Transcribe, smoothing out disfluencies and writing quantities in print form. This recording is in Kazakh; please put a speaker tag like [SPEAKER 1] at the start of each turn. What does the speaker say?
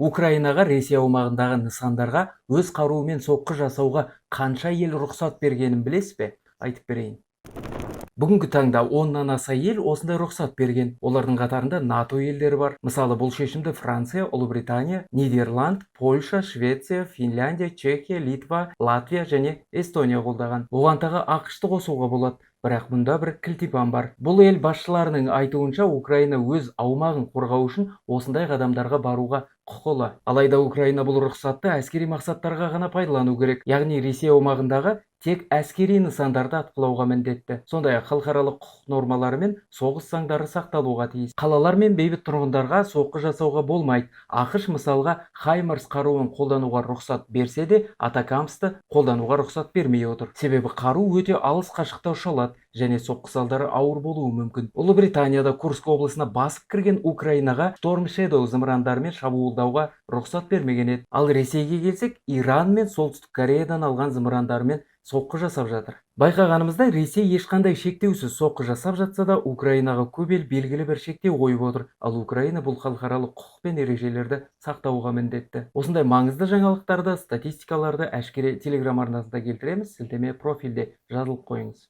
[SPEAKER 1] Украинаға Ресей аумағындағы нысандарға өз қаруымен соққы жасауға қанша ел рұқсат бергенін білесіз бе? Айтып берейін. Бүгінгі таңда 10-нан аса ел осындай рұқсат берген. Олардың қатарында НАТО елдері бар. Мысалы, бұл шешімді Франция, Ұлыбритания, Нидерланд, Польша, Швеция, Финляндия, Чехия, Литва, Латвия және Эстония қолдаған. Оған тағы АҚШ-ты қосуға болады. Бірақ мұнда бір кілтипан бар. Бұл ел басшыларының айтуынша, Украина өз аумағын қорғау үшін осындай қадамдарға баруға құқылы. Алайда Украина бұл рұқсатты әскери мақсаттарға ғана пайдалану керек. Яғни Ресей аумағындағы тек әскери нысандарды атқылауға міндетті. Сондай-ақ халықаралық құқық нормалары мен соғыс заңдары сақталуға тиіс. Қалалар мен бейбіт тұрғындарға соққы жасауға болмайды. АҚШ, мысалға, Хаймарс қаруын қолдануға рұқсат берсе де, Атакамсты қолдануға рұқсат бермей отыр. Себебі қару өте алыс қашықта ұша алады және соққы салдары ауыр болуы мүмкін. Ұлыбританияда Курск облысына басып кірген Украинаға Storm Shadow зымырандарымен шабуылдауға рұқсат бермеген еді. Ал Ресейге келсек, Иран мен Солтүстік Кореядан алған зымырандарымен соққы жасап жатыр. Байқағанымыздай, Ресей ешқандай шектеусіз соққы жасап жатса да, Украинаға көп ел белгілі бір шектеу қойып отыр. Ал Украина бұл халықаралық құқық пен ережелерді сақтауға міндетті. Осындай маңызды жаңалықтарды, статистикаларды Әшкере телеграм арнасында келтіреміз. Сілтеме профильде, жазылып қойыңыз.